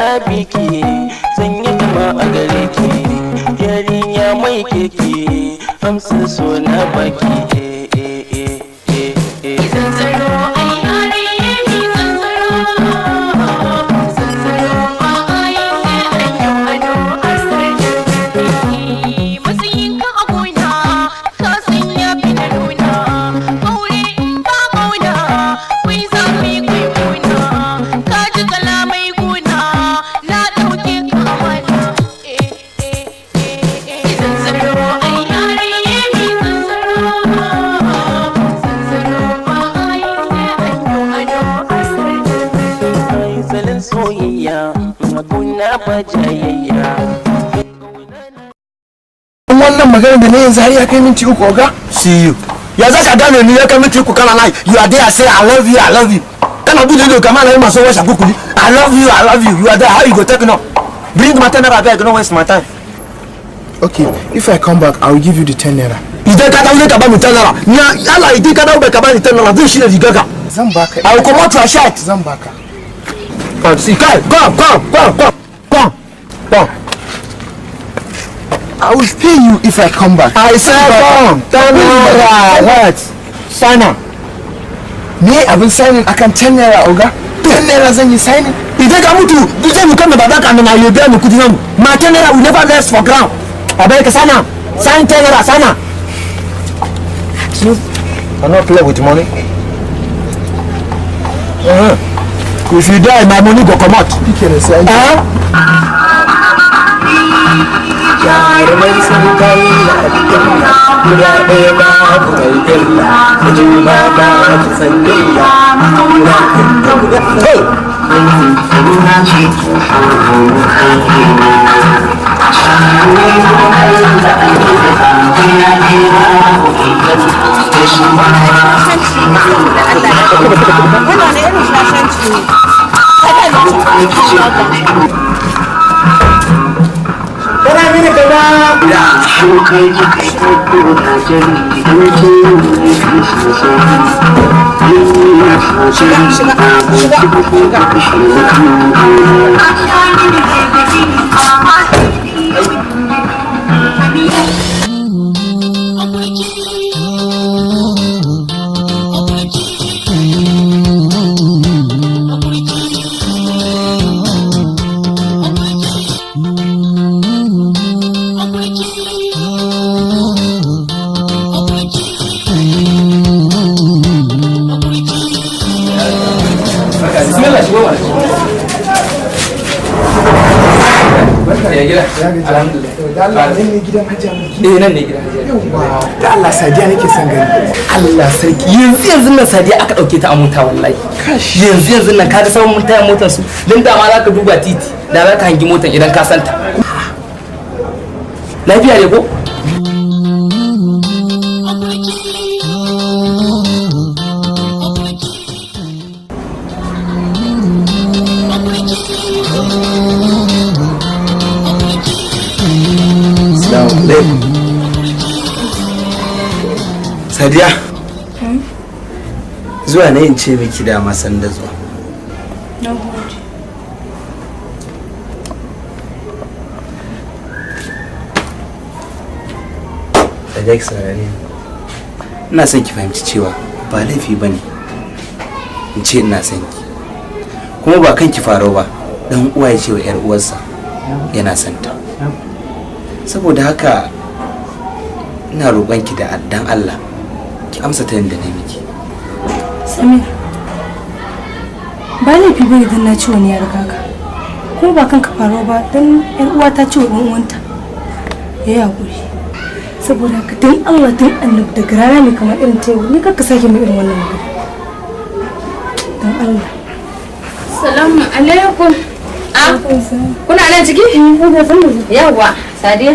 na biki, zan yi kama a gare ki. Yarinya mai kirki, amsa so na baki. Eh eh eh eh eh. Zanzaro ai are ni zanzaro, zanzaro ba ai sai an yi ado a sarki. Matsayin ka a gona ka san ya fi na nuna, aure in ba kauna kwai zafi kwai kuna, ka ji kalamai guna na ɗauke ka amana. Eh eh eh eh. Zanzaro ai are ni zanzaro, zanzaro ba ai sai an yi ado a sarki. Ai salon soyayya, kuna ba jayayya. Wannan magana da na yanzu har ya kai minti 3, oga. See you. Ya za ka gane ni ya kai minti 3 kana nan, you are there, say "I love you, I love you." Kana bude ido kamar na yi masu washe kukuli. "I love you, I love you." You are there, how you go take no? Bring my 10 naira abeg, no waste my time. Okay, if I come back, I will give you the 10 naira. Idan ka dawo ka ba mu 10 naira. Ni Allah, idan ka dawo bai ka ba ni 10 naira, zai shirya rigar ka. Zan baka. I will comot your shirt. Zan baka. Come, see, come, come, come, come, come, come, come. I will pay you if I come back. I said come, 10 naira, what? Sign am. Me abin signing akan 10 naira, oga? 10 naira zan yi signing? Idan ka mutu, duk zai mu kama baba ka na ya biya mu kudi namu. My 10 naira will never rest for ground. Abeg, sign am. Sign 10 naira, sign am. I no play with money. If you die, my money go comot. Shikenan, sai an Eh? Jarumai sun kai aljanna, guda ɗaya babu mai illa, da juna ba ta san illa. Hey! Wannan wani irin shashanci ne? Kada na ci. Kana mini kaza. Shiga, shiga, shiga, shiga. Bismillah, shigo mana. Ya gida? Alhamdulillah. Da Allah, nan ne gidan Hajiya Mulki? Eh, nan ne gidan Hajiya. Yawwa, da Allah, Sadiya nake son gani. Allah sarki, yanzu yanzu nan Sadiya aka dauke ta a mota wallahi. Yanzu yanzu nan kaga sabon mun taya motar su. Dan da ma zaka duba titi, da zaka hangi motar idan ka santa. Lafiya ne ko? Assalamu alaikum. Sadiya. Zuwa ne in ce miki dama sanda zuwa. Na gode. Sadiya, ki saurare ni. Ina son ki fahimci cewa ba laifi bane in ce ina son ki. Kuma ba kanki farau ba, dan uwa ya ce wa 'yar uwarsa yana son ta. Saboda haka ina roƙon ki da dan Allah ki amsa ta yadda na miki. Samir, ba laifi bane dan na ci wani ya riga ka. Kuma ba kanka faruwa ba dan yar uwa ta ci wa ɗan uwanta. Ya yi haƙuri. Saboda haka dan Allah dan Annabi, daga rana mai kamar irin ta yau ni kar ka sake mai irin wannan magana. Dan Allah. Salamu alaikum. Ah, kuna nan ciki? Yawwa, Sadiya.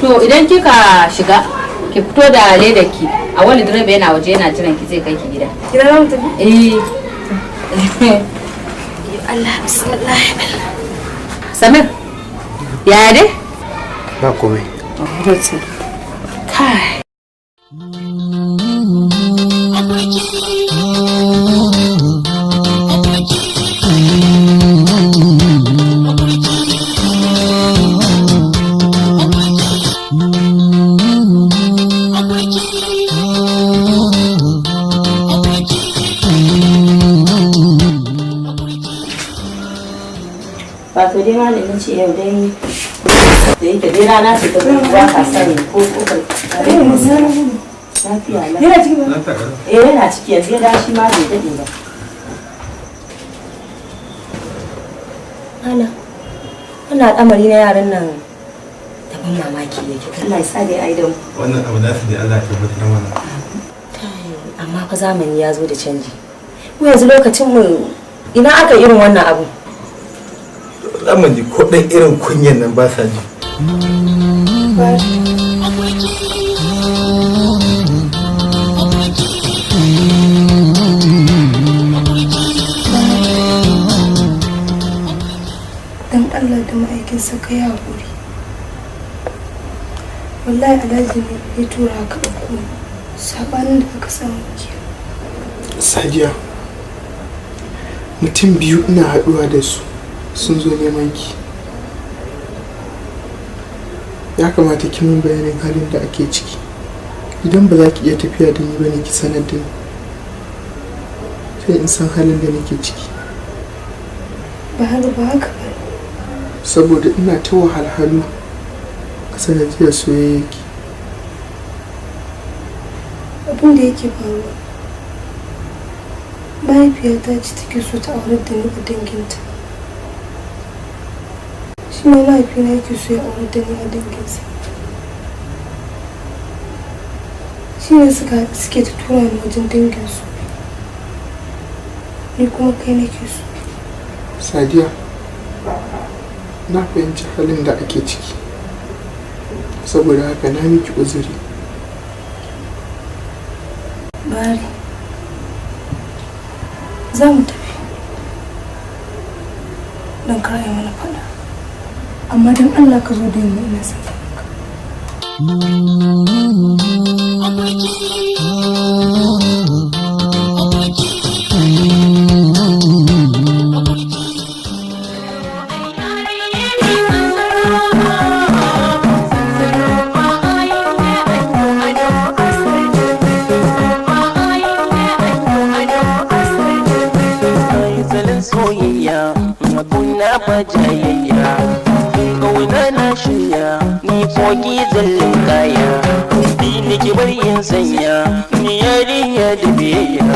To idan kika shiga, ki fito da ledarki. A wani direba yana waje yana jiran ki, zai kai ki gida. Gida za mu tafi? Eh. Allah, bismillah. Samir, yaya dai? Ba komai. Kai. Wato dai malamin ce yau dai da yake dai rana ce ta ba ka sani ko ko lafiya lau. Yana ciki ba? Eh yana ciki yanzu ya dashi ma bai dade ba. Malam, wannan al'amari na yaran nan daban mamaki yake. Allah ya sa dai ai da mu. Wannan abu nasu da Allah ya tabbatar mana. Amma fa zamani ya zo da canji. Mu yanzu lokacin mu ina aka irin wannan abu? Zamani ko ɗan irin kunyan nan ba sa ji. Don Allah da ma'aikinsa ka yi haƙuri. Wallahi Alhaji ne ya tura ka ɗauko ni. Saɓanin da aka samu ke. Sadiya, mutum biyu ina haɗuwa da su sun zo neman ki. Ya kamata ki mun bayanin halin da ake ciki. Idan ba za ki iya tafiya da ni ba ne ki sanar da ni. Sai in san halin da nake ciki. Ba haka ba haka ba. Saboda ina ta wahalhalu a sanadiyar soyayyarki. Abin da yake faruwa, mahaifiyata ce take so ta aurar da ni a danginta. Shi ma mahaifina yake so ya aurar da ni a danginsa. Shi ne suka haɗu suke ta tura ni wajen danginsu. Ni kuma kai nake so. Sadiya, na fahimci halin da ake ciki. Saboda haka na miki uzuri. Bari, za mu tafi don kar a yi mana faɗa. Amma don Allah ka zo da yamma ina son ka. Salon soyayya kuna ba jayayya kauna na shirya ni koki zallin kaya bi ni ki bar yin sanya ni yarinya da biyayya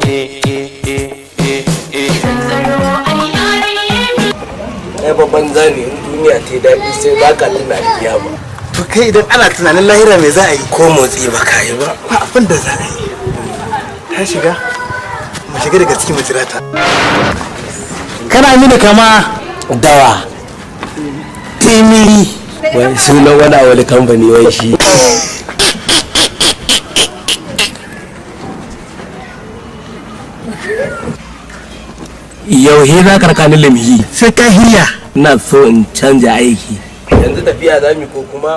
eh eh eh eh eh. Ai babban zane in duniya ta yi daɗi sai ba ka tuna alkiyama. To kai idan ana tunanin lahira me za a yi? Ko motsi ba ka yi ba. Ba abin da za a yi. Ta shiga, mu shiga daga cikin mu jira ta. Kana mini kama dawa timiri. Wai sunan wani a wani kamfani wai shi. Yau he za ka raka ni lamhi. Sai ka hirya. Ina so in canja aiki. Yanzu tafiya za mu ko kuma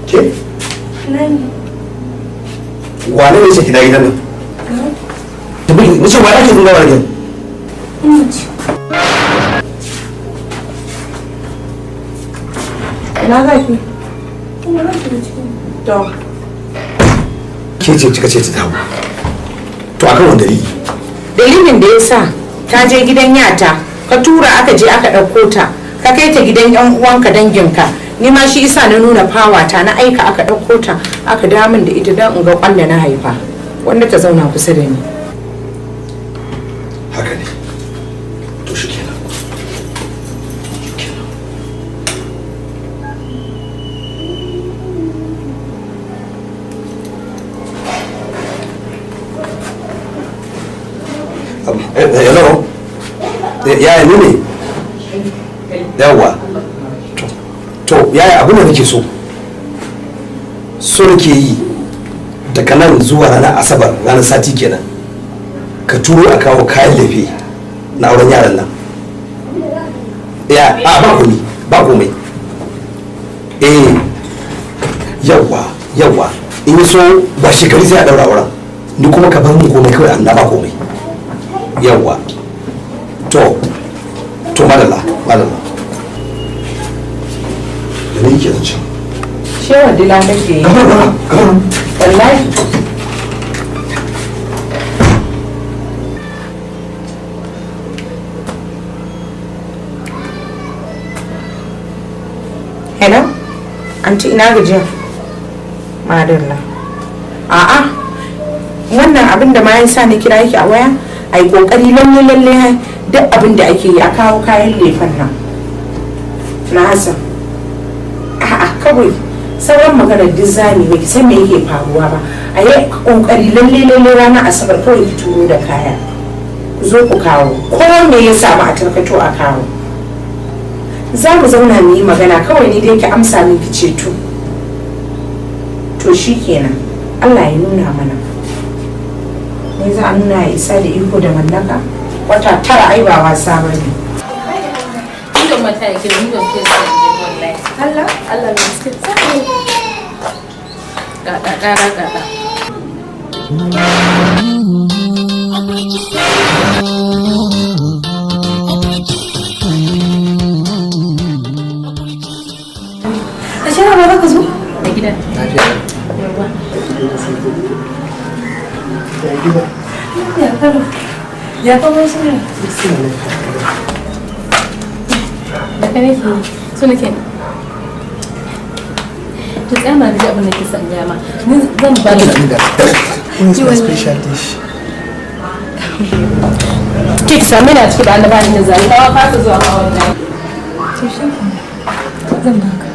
Ke? Nani? Wane ne ce ki dawo gidan nan? Tafi ki, nace wane ke zuwa gidan? Ina ci. Ina za ki? Ina za ki da cikin. To. Ke ce kika ce ta dawo. To akan wani dalili? Dalilin da ya sa ta je gidan yata, ka tura aka je aka ɗauko ta, ka kai ta gidan yan uwanka danginka. Ni ma shi isa na nuna fawa ta na aika aka ɗauko ta aka damun da ita don in ga kwanda na haifa wanda ta zauna kusa da ni. Haka ne. To shi kenan. Hello? Yaya ni ne? Yawwa. To, yaya abin da nake so? So nake yi daga nan zuwa ranar Asabar, ranar sati kenan. Ka turo a kawo kayan lefe na auren yaran nan. Ya, a ba komai, ba komai. Eh, yawwa, yawwa. In yi so ba shekaru sai a daura auren. Ni kuma ka bar mun komai kawai an na ba komai. Yawwa. To, to madalla, madalla. Da ni ke zancen. Shewa dila nake yi. Wallahi. Anti, ina gajiya? Madalla. A'a, wannan abin da ma ya sa ni kira yake a waya, ai kokari lalle lalle duk abin da ake yi a kawo kayan lefen nan na Hassan. A'a, kawai sauran maganar duk zani ba ki san me yake faruwa ba. A yi kokari lalle lalle ranar Asabar kawai ki turo da kaya, ku zo ku kawo ko me ya samu a tarkato a kawo. Za mu zauna mu yi magana kawai, ni dai ki amsa min ki ce to. To shikenan, Allah ya nuna mana. Ne za a nuna ya isa da iko da mallaka wata 9, ai ba wasa ba ne. Allah Allah biskit sai. Ga ga ga ga ga. Ashe ba za ka zo? Da gida. Lafiya. Yawa. Ya gida? Ya karo. Ya kawo suna. Da kai nake so nake. To tsaya ma ji abin da ke son gaya ma. Ni zan ba da. This is my special dish. Kek same na ciki da annaba ni zai. Kawa fasa zuwa ma wannan. To shi zan baka.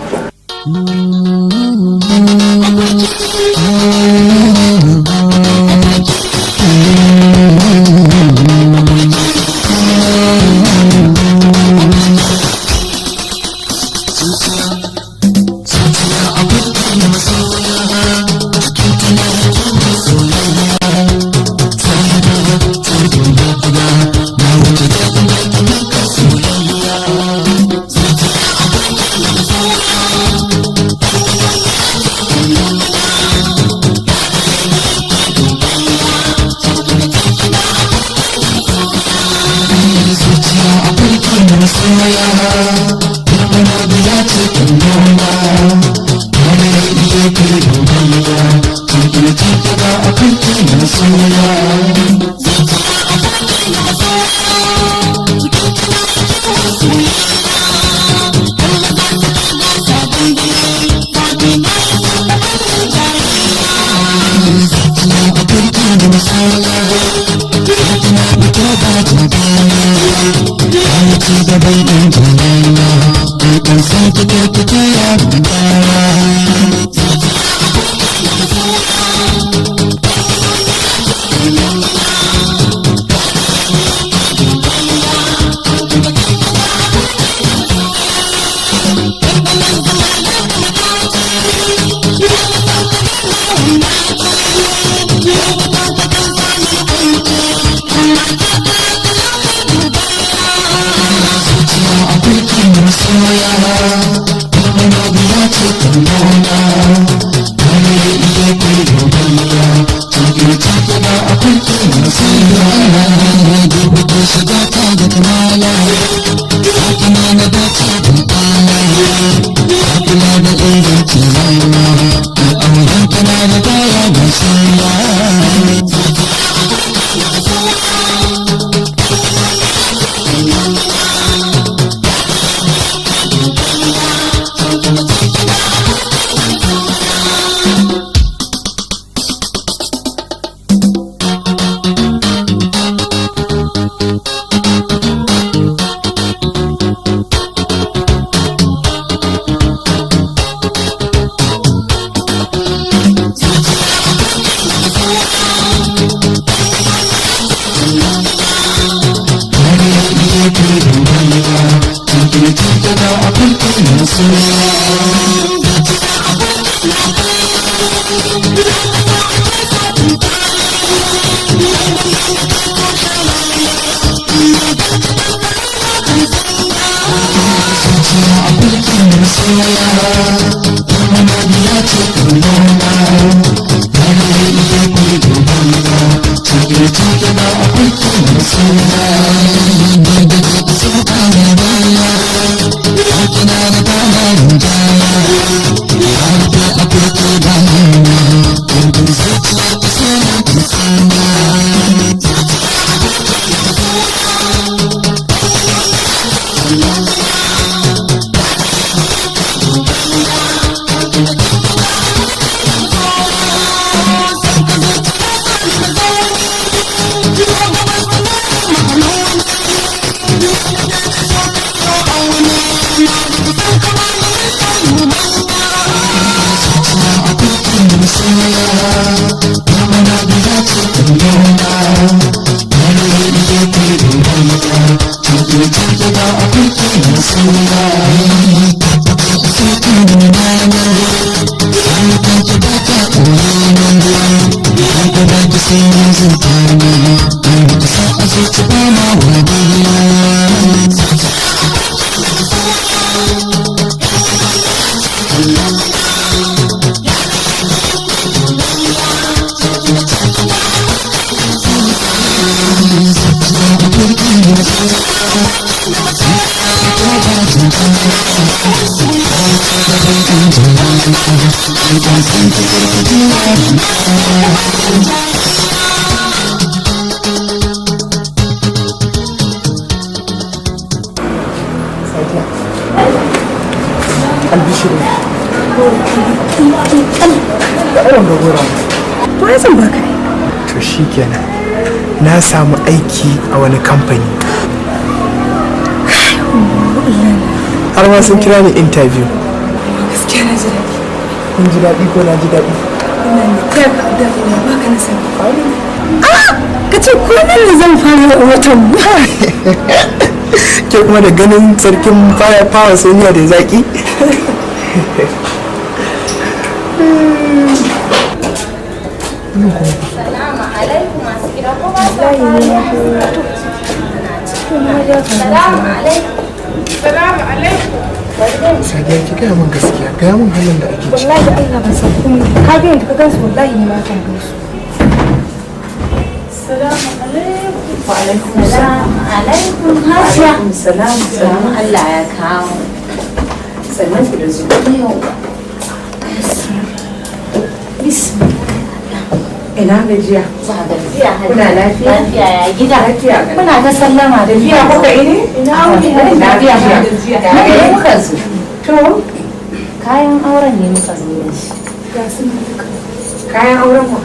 Sadiya. Albishirin. Da irin da gora. To ai zan baka ai. To shi kenan. Na samu aiki a wani kamfani. Har ma sun kira ni interview. Gaskiya na ji daɗi. Kun ji daɗi ko na ji daɗi? Ina mai taya ka addu'a Allah baka nasara. Ah! Ka ce ko nan ne zan fara a watan mu. Ke kuma da ganin sarkin fawa soniya da zaki? Salamu alaikum masu gida ko ba sa Salamu alaikum. Salamu alaikum. Sadiya ki gaya min gaskiya, gaya min halin da ake ciki. Wallahi Allah ban san komai. Ka ga yadda ka gansu wallahi ni ma kan gansu. Salamu alaikum. Wa alaikum salam. Alaikum hajiya. Salam. Salamu Allah ya kawo. Sannan ku da zuwa. Yauwa. Bismillah. Ina gajiya. Ba gajiya hajiya. Kuna lafiya? Lafiya ya gida. Lafiya. Muna ta sallama da Lafiya kuka yi ne? Ina wuni Lafiya. Muka yi muka zo. To, Kayan auren ne muka zo da shi. Ga su nan duka. kayan auren wa?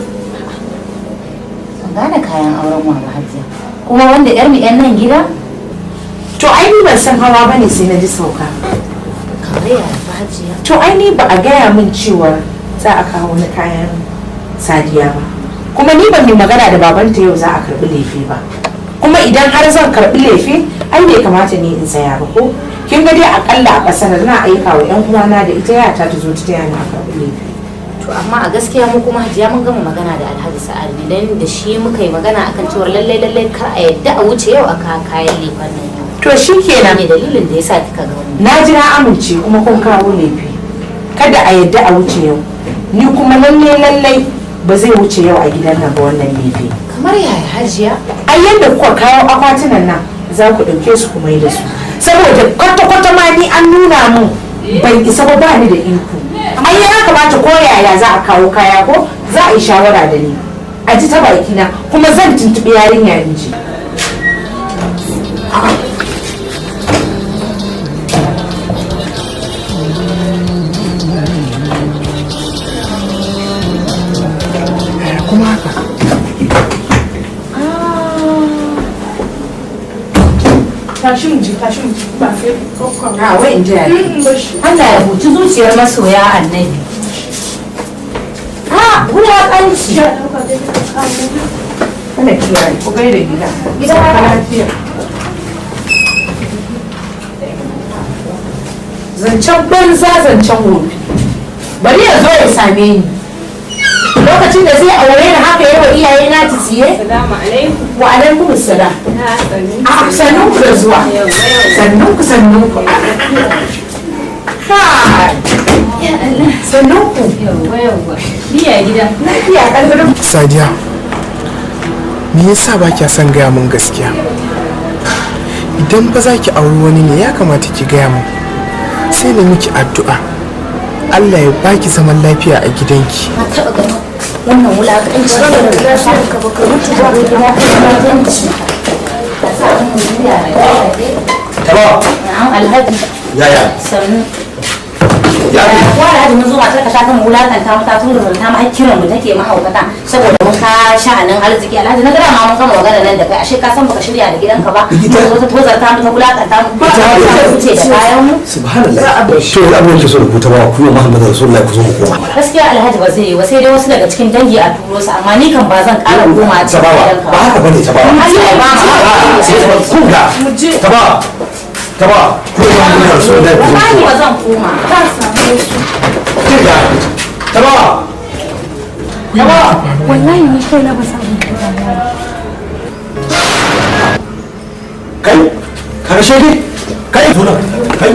Ban gane kayan auren wa ba hajiya. Kuma wanda yar mu yan nan gida? To ai ni ban san hawa bane sai na ji sauka. Kamar ya ba hajiya. To ai ni ba a gaya min cewa za a kawo wani kayan sadiya ba. Kuma ni ban yi magana da babanta yau za a karbi lefe ba. Kuma idan har zan karbi lefe, ai bai kamata ni in saya ba ko? Kin ga dai akalla a ƙasar na aika wa 'yan uwana da ita yata ta zo ta taya ni a karbi lefe. To amma a gaskiya mu kuma hajiya mun gama magana da Alhaji Sa'ad ne dan da shi muka yi magana akan cewa lallai lallai kar a yadda a wuce yau aka kayan lefan nan yau. To shikenan. Ne dalilin da yasa kika ga mu. Na ji na amince kuma kun kawo lefe. Kada a yadda a wuce yau. Ni kuma lallai lallai ba zai wuce yau a gidan nan ba wannan lefe. Kamar yaya hajiya? Ai yadda kuka kawo akwatunan nan za ku ɗauke su kuma yi da su. Saboda kwata-kwata ma ni an nuna mun ban isa ba ba ni da iko. Ai ya kamata ko yaya za a kawo kaya ko za a yi shawara da ni. A ji ta bakina kuma zan tuntuɓi yarinya in ji. Yaya kuma haka? Tashi mu je, tashi mu je. Ba sai kokon. A wai in ji yaya. Allah ya huci zuciyar masoya annabi. Ah, wulaƙanci. Ana kiyaye ku gaida gida. Gida. Lafiya. Zancen banza zancen wofi. Bari ya zo ya same ni. Lokacin da zai aure ni haka yawa iyaye na ta tsiye? Salamu alaikum. Wa alaikum salam. Na sani. A sannun ku da zuwa. Sannun ku sannun ku. Kai. Sannun ku. Yawwa yawwa. Ni ya gida. Lafiya kalbin. Sadiya, me yasa ba kya son gaya min gaskiya? Idan ba za ki auri wani ne ya kamata ki gaya min. Sai na miki addu'a. Allah ya baki zaman lafiya a gidanki. Na taɓa ganin wannan wulaƙanci. Ka baka mutu ba wulaƙanci. Ka sa mun duniya mai daɗi. Taba! Na'am Alhaji. Yaya? Sannu. Ya fi. Ko Alhaji mun zo matar ka ta kama wulakanta mu, ta tungurta mu, har kiran mu take mahaukata saboda mun ka sha'anin arziki. Alhaji, na ga dama mun gama magana nan da kai, ashe ka san baka shirya da gidanka ba. Mun zo ta tozarta mu, ta wulakanta mu. Ba ta wuce da kayan mu. Subhanallah. To abin da ke so da ku ta ba ku yi Muhammadu Rasulullahi, ku zo mu koma. Gaskiya Alhaji ba zai yi ba, sai dai wasu daga cikin dangi a turo su, amma ni kan ba zan ƙara koma cikin Tabawa, gidanka. ba haka bane, Tabawa. Allah ya ba mu. Kun ga Tabawa, Tabawa, ku yi Muhammadu Rasulullahi, ku zo mu Wallahi koma. ba zan koma. Ta samu su. Kin ga Tabawa, Tabawa. Wallahi ni kaina ba san abin da ya faru ba. Kai, ka ga shege kai, zo nan kai,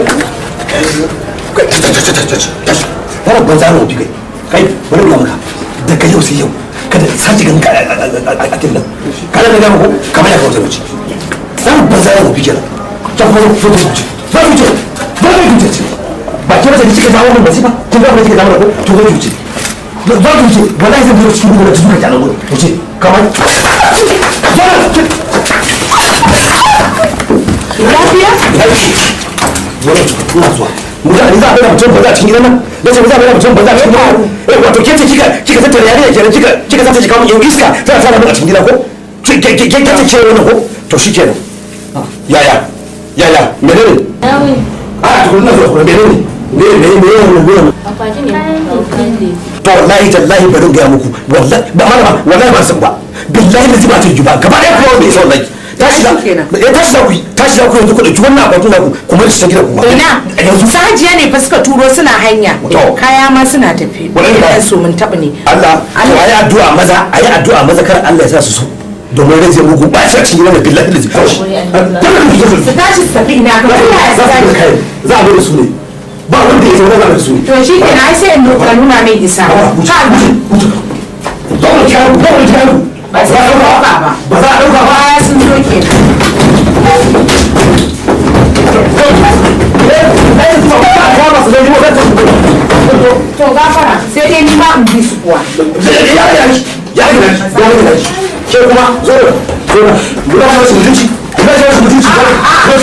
kai, tashi, tashi, tashi, tashi, tashi. Wannan banza ne, kai, kai, bari in ga maka, daga yau sai yau kada sake ganin ka a tin nan. Kada na ga maka kamar ya kawo wuce zan banza ne wofi kenan. Ta kuma zo, zo, zo, zo, zo, zo, zo, zo. Ba ke masa kika jawo wannan masifa? Kin ga ba kika jawo ko? To zo ki wuce, zo ki wuce. Wallahi zan fito cikin gudu da zuka ki a nan gurin. Wuce kamar zo. Lafiya? Ina zuwa. Mutane za a bada mutum banza a cikin gidan nan? Na ce za a bada mutum banza a cikin gidan nan? Eh, wato ke ce kika tattara yarinya kenan, kika sace ki kawo min iska tana tara min a cikin gida ko? Ke ke ke ce ke wannan ko? To shikenan. Yaya? Yaya? Menene? A tukun na zuwa, menene? Me me me me me? Akwati ne. To wallahi tallahi bari in gaya muku, wallahi ba malama, wallahi ba san ba. Billahi lazi ba ta yi ba. Gaba ɗaya kuma wanda ya san wallahi. Tashi za, eh, tashi za ku yi, tashi za ku yanzu ku ɗauki wannan akwatin naku kuma da shi gidan kuma. Ina? Yanzu. Sajiya ne fa suka turo, suna hanya. To. Kaya ma suna tafi. Waɗanne kaya? Ɗan so mun taɓa ne. Allah, to ayi addu'a maza, ayi addu'a maza kar Allah ya sa su so. Domin rai zai mugu ba shi a cikin gidan, billahi lazi. Su tashi su tafi ina ka Allah ya Za su sa. kai, za a mai da su ne. Ba wanda ya zauna, za a mai da su ne. To shi kenan, ai sai in ka nuna mai isa. Ka Dole ki haru, dole ki haru. Ba sai an ɗauka ba. Ba za a ɗauka ba. Baya sun zo kenan. To gafara, sai dai ni ma in bi su kuwa. Ke kuma zo da zo da guda shi mutunci, guda shi mutunci. Ba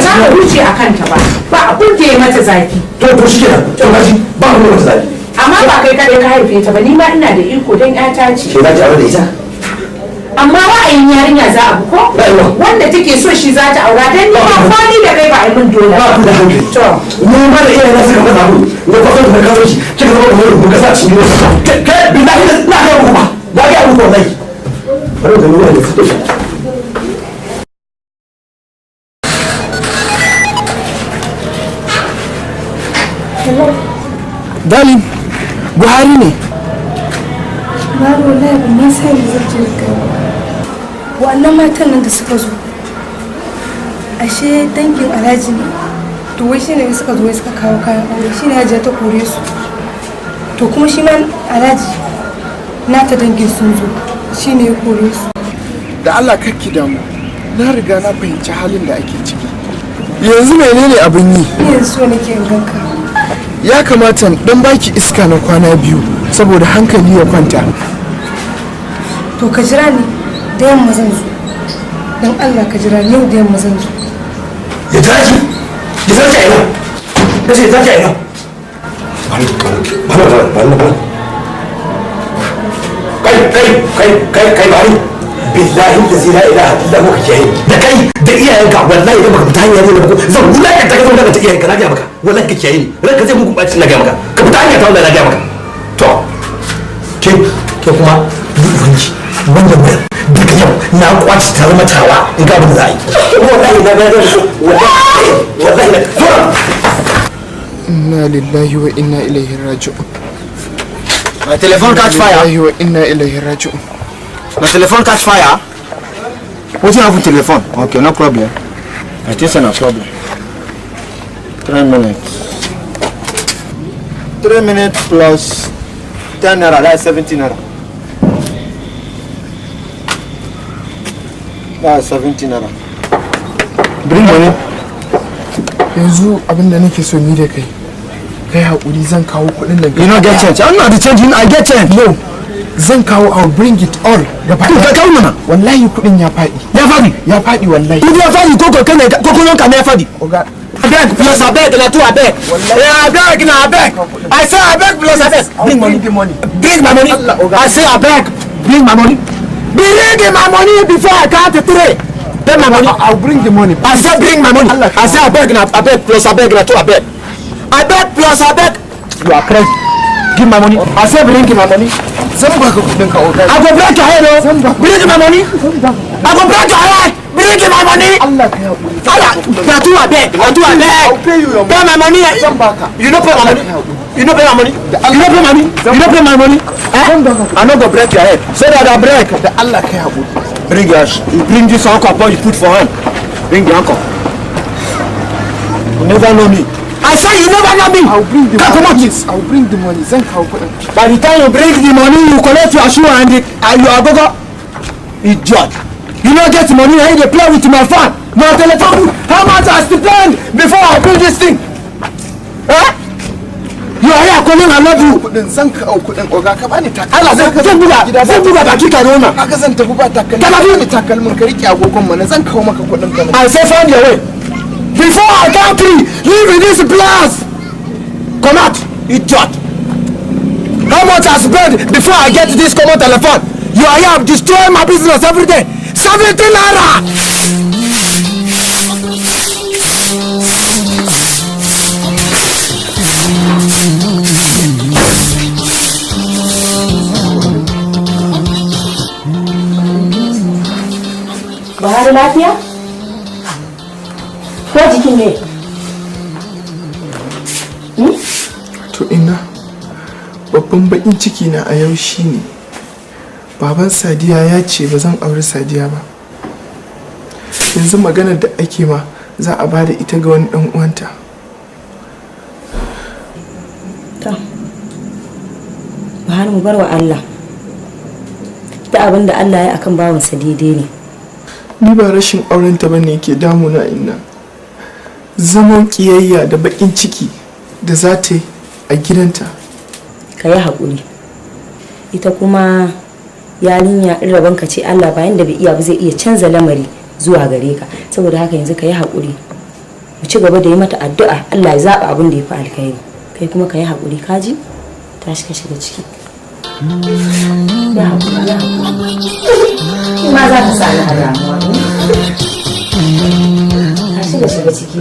za ka wuce a kanta ba. Ba abin da ya mata zafi. To shi kenan, to kaji ba mu da mata zafi. Amma ba kai kaɗai ka haife ta ba, ni ma ina da iko don ƴata ce. Ke za ki aure da ita? Amma ra'ayin yarinya za a bi ko? Wanda take so shi za ta aura, don ni ma ko ni da kai ba a yi min dole. Ba ku da hankali. To. Ni ma da iyaye na suka faɗa mun ne, kwasan da kawo shi kika zama kamar rubu kasa cikin gidan. Kai, billahi na ga muku ba, na ga muku wallahi. Bari mu ga wani su. Darling, Buhari ne. Baro, wallahi ban ma sai da zan je da kai ba. Wa'annan matan nan da suka zo, ashe dangin Alhaji ne. To wai shine suka zo wai suka kawo kayan aure, shine Hajiya ta kore su. To kuma shi ma Alhaji nata dangin sun zo, shine ya kore su. Da Allah kakki damu. Na riga na fahimci halin da ake ciki. Yanzu menene abin yi? Ni yanzu so nake in ganka. Ya kamata in dan baki iska na kwana 2 saboda hankali ya kwanta. To ka jira ni da yamma zan zo. Don Allah ka jira ni yau da yamma zan zo. Ya tashi, ya tashi a ina? Na ce ya tashi a ina? Bani, bani, bani, bani. Kai, kai, kai, kai, kai, bani. Billahi da la ilaha illa huwa, kiyaye da kai da iyayenka. Wallahi idan baka fita hanya ne ba, zan wulakanta ka, zan wulakanta iyayenka. Na gaya maka, wallahi ka kiyaye ni, ranka zai mugu ɓaci. Na gaya maka ka fita hanya ta, wallahi na gaya maka. To ke, ke kuma duk ubanki, wannan wayar daga yau na kwaci, ta zama tawa. In ga abin da za a yi, wallahi na gaya maka, wallahi, wallahi na zo. Inna lillahi wa inna ilaihi raji'un. My telephone catch fire. Lillahi wa inna ilaihi raji'un. My telephone catch fire. Wetin happen to telephone? Okay, no problem. I think say na problem. 3 minutes. 3 minutes plus 10 naira, that's 70 naira. That's 70 naira. Bring money. Yanzu abin da nake so ni da kai, kai haƙuri, zan kawo kuɗin nan. You no get change. I'm not the change. I get change. No, zan kawo, I'll bring it all gaba To ka kawo mana. Wallahi kuɗin ya faɗi. Ya faɗi? Ya faɗi wallahi. Kudi ya faɗi ko ko kai ne ko ko ka ne ya faɗi? Oga. Abeg plus abeg na two abeg. Yeah, abeg na abeg. I say abeg plus abeg. Bring money. Bring my money. I say abeg. Bring my money. Bring my money before I count to three. Bring my money. I'll bring the money. I say bring my money. I say abeg na abeg plus abeg na two abeg. Abeg plus abeg. You are crazy. Give my money. I say bring my money. Zan baka kudin ka, oga. I go break your head, oh. Bring my money. I go break your head. Bring my money. Allah ka hakuri. Allah, na two abeg. Na two abeg. I'll pay you your Pay my money. Zan baka. You no pay my money. You no pay my money. You no pay my money. You no pay my money. Eh? I no go break your head. So that I break. Da Allah ka hakuri. Bring your, you bring this uncle boy you put for hand. Bring the uncle. You never know me. I say you never know me. I'll bring the Come money. on. I'll bring the money. Zan kawo kudin. By the time you bring the money, you collect your shoe and the, and your agogo. Idiot. You no get money and you dey play with my phone. My telephone. How much I spend before I build this thing? Eh? You are here calling I love you. Kudin zan kawo kudin, oga, ka bani takalmi. Allah zan buga baki ka noma. Haka zan tafi ba takalmi. Kana Ka bani takalmin ka rike agogon mana, zan kawo maka kudin ka. I say find your way. Before I count three, leave in this place. Come out, idiot. How much I spend before I get this common telephone? You are here destroying my business every day. 70 naira. Buhari, lafiya? Ko jikin ne? To ina, babban bakin ciki na a yau shine baban Sadiya ya ce ba zan auri Sadiya ba. Yanzu maganar da ake ma za a bada ita ga wani dan uwanta. To. Buhari, mu bar wa Allah. Ta abin da Allah ya akan bawansa daidai ne. Ni ba rashin aurenta bane yake damuna, inna. Zaman kiyayya da bakin ciki da za ta yi a gidanta. Ka yi haƙuri. Ita kuma yarinya, in rabon ka ce, Allah bayan da bai iya ba zai iya canza lamari zuwa gare ka. Saboda haka yanzu ka yi haƙuri. Mu ci gaba da yi mata addu'a Allah ya zaɓa abin da ya fi alkhairi. Kai kuma ka yi haƙuri, ka ji? Tashi ka shiga ciki. Ya haƙuri, ya haƙuri. Ni ma za ka sa ni a damuwa. Tashi ka shiga ciki.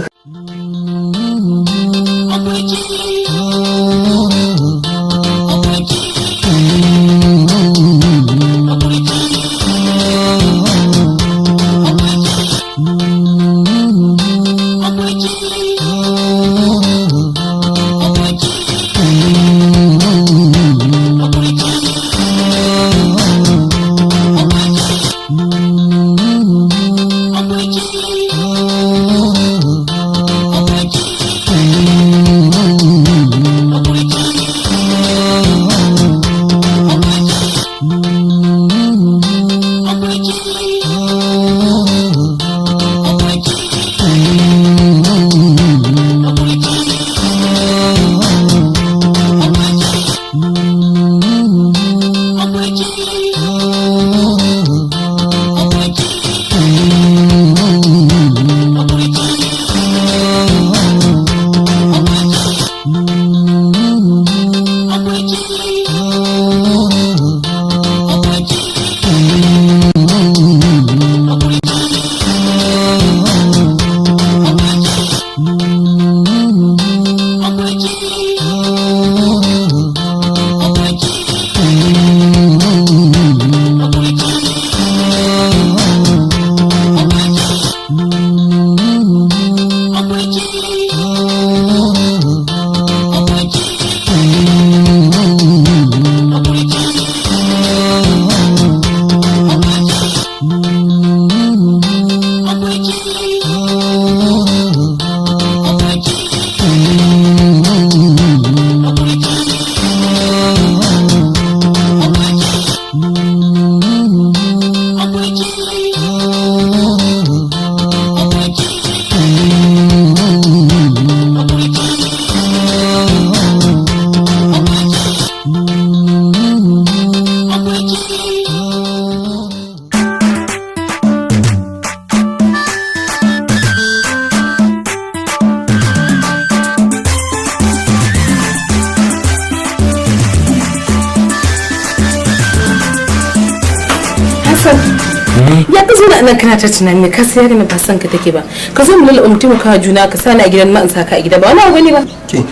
Hassan, ya ka zo da nan kana ta tunani ka sai yarinya ba san ka take ba. Ka zo mu lallaba mu taimaka wa juna ka sani a gidan ma in saka a gida ba wani abu ne ba. Ke,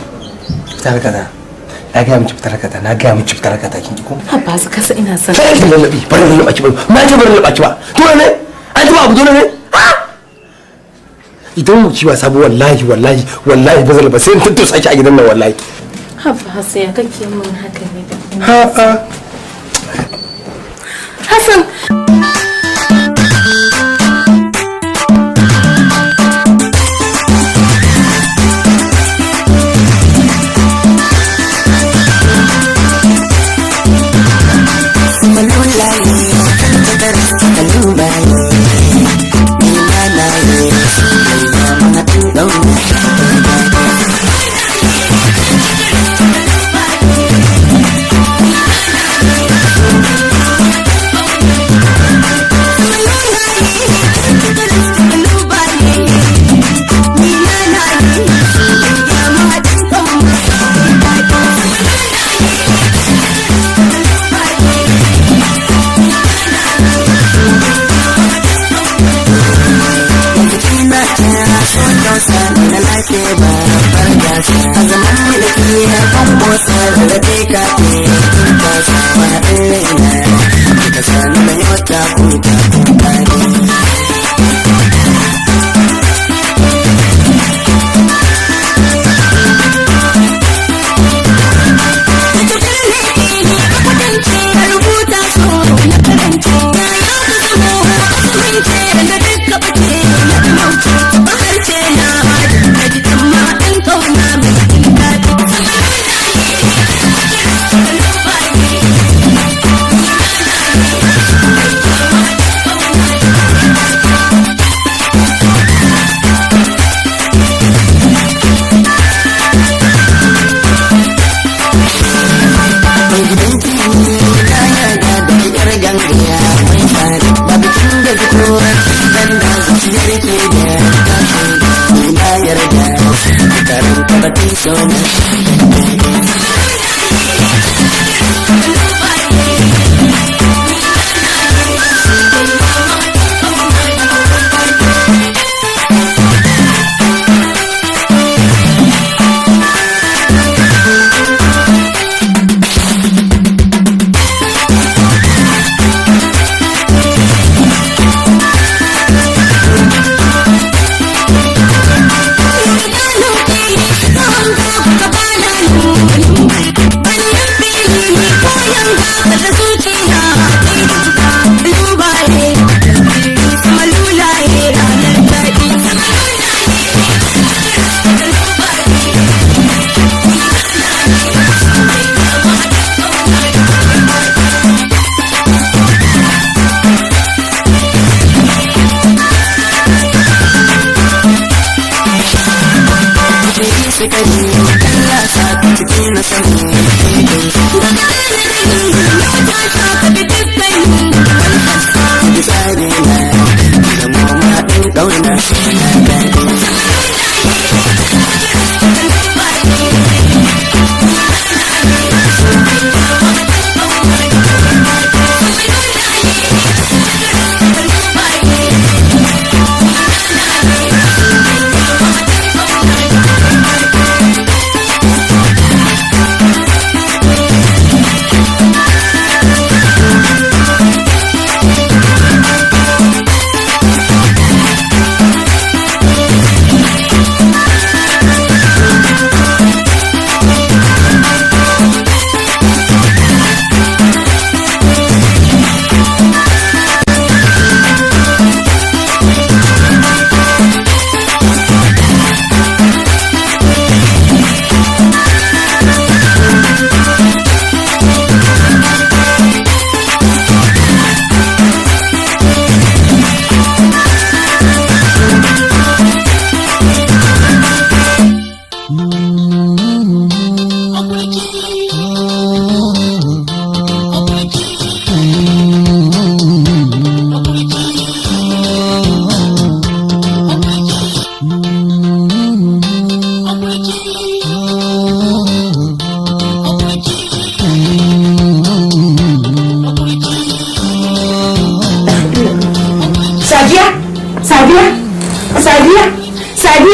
fitar kaza. Na gaya miki fitar kaza, na gaya miki fitar kaza kin ki ko? Ha ba su kasa ina son. Sai ki lallabi, bari lallaba ki ba. Na ce bari lallaba ki ba. Dole ne? An ji ba abu dole ne? Idan mu ci wasa ba wallahi wallahi wallahi ba zan ba sai in tattosa ki a gidan nan wallahi. Ha ba Hassan ya kake min haka ne da. Ha ha. Hassan.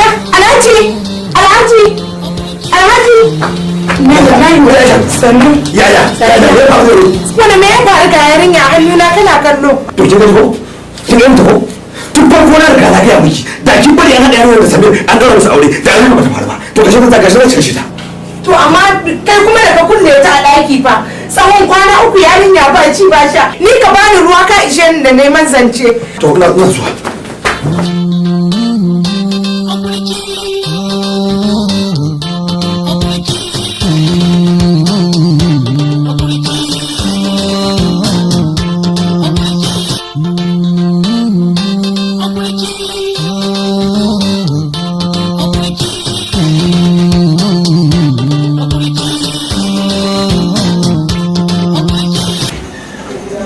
Lafiya? Alhaji! Alhaji! Alhaji! Sannu. Yaya, yaya, ya faru? Wani me ya faru ga yarinya a hannuna kana kallo? To kin gani ko? Kin gani ta ko? Tun farko na riga na gaya miki, da kin bari an haɗa yarinyar da Samir an ɗaura musu aure, da an ba ta faru ba. To kashe ta kashe ta kashe ta. To amma kai kuma da ka kulle ta a ɗaki fa tsawon kwana 3 yarinya ba ci ba sha, ni ka bani ruwa ka ishe ni da neman zance. To ina zuwa.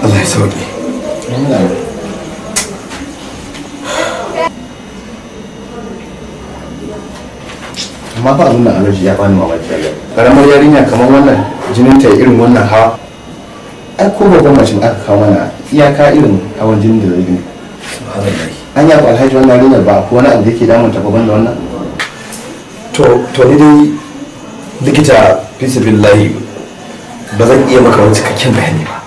Allah ya sauke. Amma fa abin nan alaji ya bani mamaki Allah. Karamar yarinya kamar wannan jinin ta irin wannan hawa. Ai ko babban mace aka kawo mana iyaka irin hawan jinin da zai gani. An yaku alhaji wannan yarinyar ba ko wani abu da yake damun ta ba banda wannan. To ni dai likita fi sabilillahi ba zan iya maka wani cikakken bayani ba.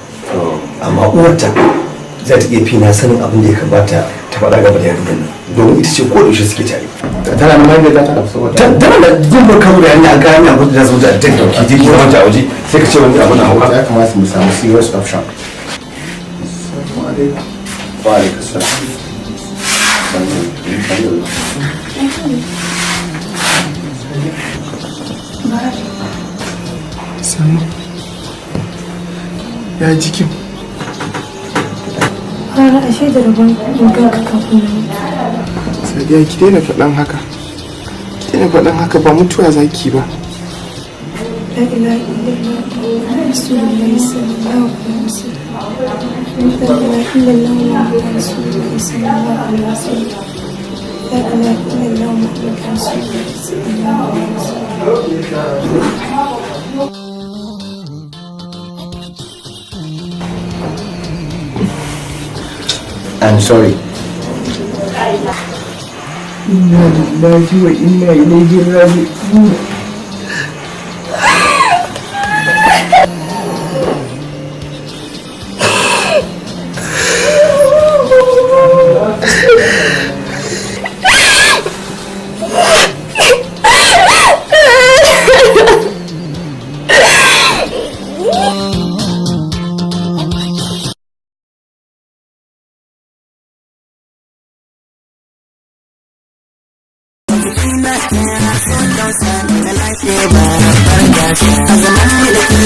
Amma uwarta za ta iya fi na sanin abin da ya kamata ta faɗa game da yarinyar nan domin ita ce ko da yaushe suke tare. Tana nan mai da ta saboda tana da jin barka da yarinya an kawo yarinya abin da za su da ta dauki jirgin zaman ta a waje sai ka ce wani abu na hauka. Ya kamata mu samu serious option. Assalamu alaikum. Wa alaikum salam. Sannu. Ya jikin? Rana ashe da rabon in ganka kafin na mutu. Sadiya ki daina faɗan haka. Ki daina faɗan haka ba mutuwa zaki ba. La ilaha illallah Muhammadur Rasulullah sallallahu alaihi wasallam. La ilaha illallah Muhammadur Rasulullah sallallahu alaihi wasallam. La ilaha illallah Muhammadur Rasulullah sallallahu alaihi wasallam. I'm sorry. Inna lillahi wa inna ilaihi raji'un.